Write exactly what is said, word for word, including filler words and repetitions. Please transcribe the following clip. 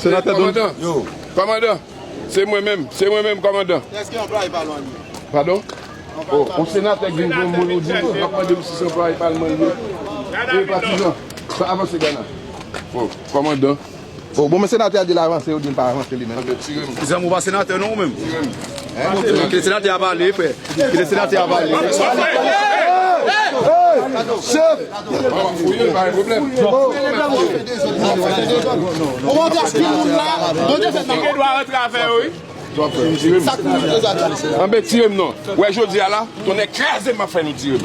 Senatè Don. Kòmandan. Yo. Kòmandan. Se mwen menm. Se mwen menm, kòmandan. Èske anplwaye pa lwen? Padon? O, yon senatè ki vin jwenn mwen, ou di, l ap mande m si se anplwaye palman l ye. E patizan, sa avanse, Gana. O, kòmandan. O, bon, men senatè a di l avanse, ou di l pa avanse li menm. Anben, tire m. Zanmi, ou pa senatè non, ou menm? Tire m. Kite senatè a pale, frè. Kite senatè a pale. Chèf! Ou ye, pa gen pwoblèm. Ou angaje moun la, Bondye fè nan. Gen dwa rantre afè yo, wi. Anben, tire m non. Wè, jodi a la, tonnè kraze m ap fè nou tire m.